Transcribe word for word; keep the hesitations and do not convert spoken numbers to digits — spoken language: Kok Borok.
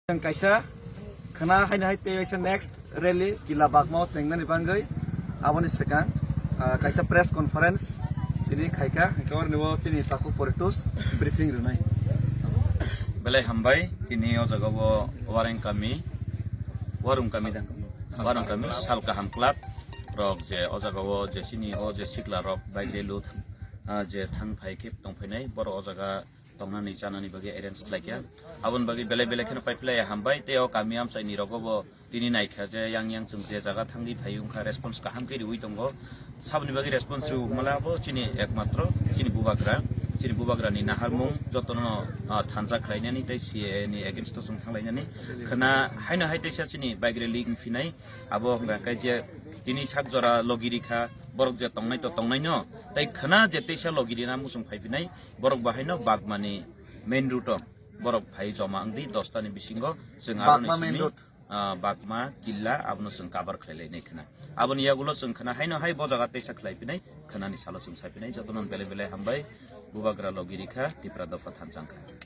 Ang kaisa khna haino hai tei kaisa next rally Kila Bagma o chengnani bagwi aboni swkang, ah, kaisa press conference tini khaika, hwnkhe oroni bo chini takhuk Poritus briefing rwnai. Belai hambai, tini o jaga o Wareng kami, Warung kami da, Warung kami, Sal Kaham Club rok je o jaga o je chini o je sikla rok bike rally o, ah, je thang phai khe tong phainai, borok o jaga tongnani chanani bagwi arrange khlaikha. Aboni bagwi belai belai kheno paiphlaiya hambai, tei o kami amchaini rogo bo tini naikha je yang yang chwng je jaga thangwi phai wngkha, response kaham khe riwi tongo. Saboni bagwi response riwi mala bo chini ekmatro chini bubagra, chini bubagrani naharmung jotono, ah, thansa khlainani tei C A A ni against o chwng thanglainani. Khna haino hai teisa chini bike rally wngphinai, abo hwnka khe je tini sak jora logi rikha, borok je tongnai to tongnaino, tei khna je teisa logi rina muchung phaiphinai, borok bahaino Bagmani main route o borok phai joma wngdi, dosta ni bisingo chwng Bagma aroni main simi, road. Ah, Bagma, Killa, abono chwng cover khlai lainai khna. Aboni yagulo chwng khna haino hai bo jaga teisa khlai phinai, khnani salo chwng sai phinai, jotono belai belai hambai, bubagra logi rikha, Tipra dopha thansa wngkha.